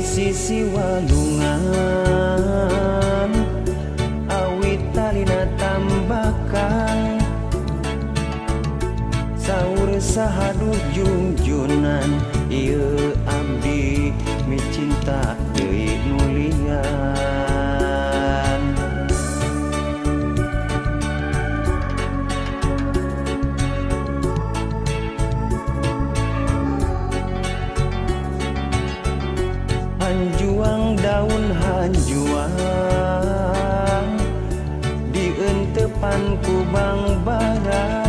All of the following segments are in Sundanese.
Sisi walungan awit talina tambakan saur sahaduh jungjunan ieu abdi micinta deui nulian. Hanjuang daun hanjuang dientepan ku bangbara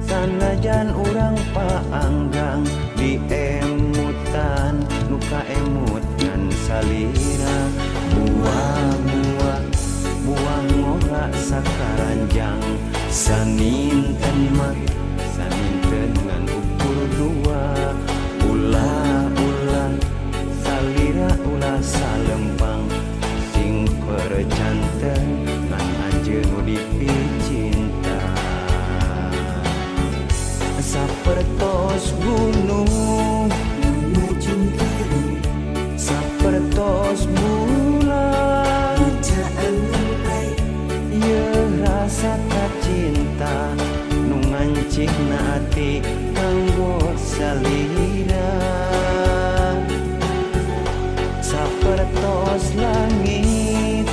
sanajan urang paanggang diemutan nu kaemut ngan salira. Buah-buah buah ngora sakaranjang saninten mah saninten ngan ukur dua. Ulah ulah salira ulah salempang sing percanten ngan anjeun nu dipicinta. Sapertos gunung sapertos bulan ieu rasa kacinta nu ngancikna ati kanggo salira. Sapertos langit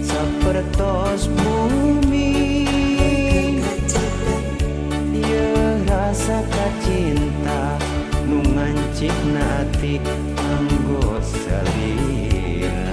sapertos bumi ieu rasa kacinta nu ngancikna ati kanggo salira.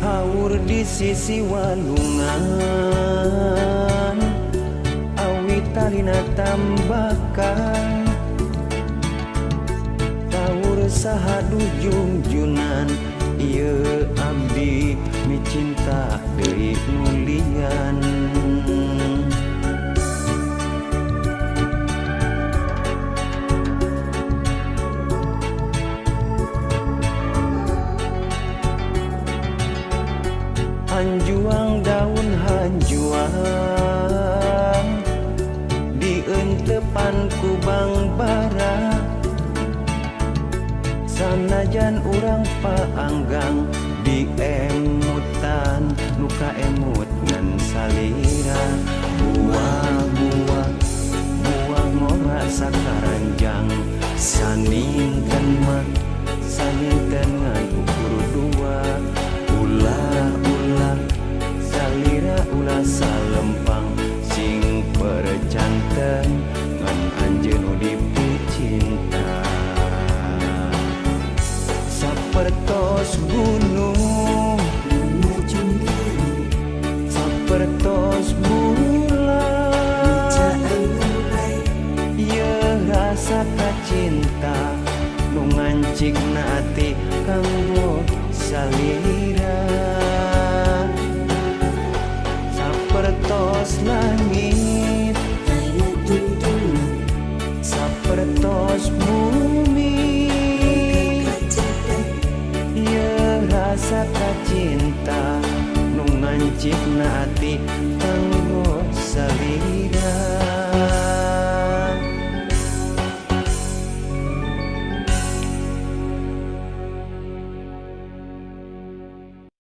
Haur di sisi walungan awit talina tambakan saur sahaduh jungjunan ieu abdi micinta deui nulian. Hanjuang daun hanjuang dientepan ku bangbara sanajan urang paanggang diemutan nu kaemut ngan salira. Buah-buah buah ngora sakaranjang saninten mah saninten ngan ukur dua. Ulah ulah salira ulah salempang sing percanten ngan anjeun nu dipicinta. Sapertos gunung sapertos bulan ieu rasa kacinta nu ngancikna ati kanggo salira. Sapertos langit sapertos bumi ieu rasa kacinta nu ngancikna ati kanggo salira.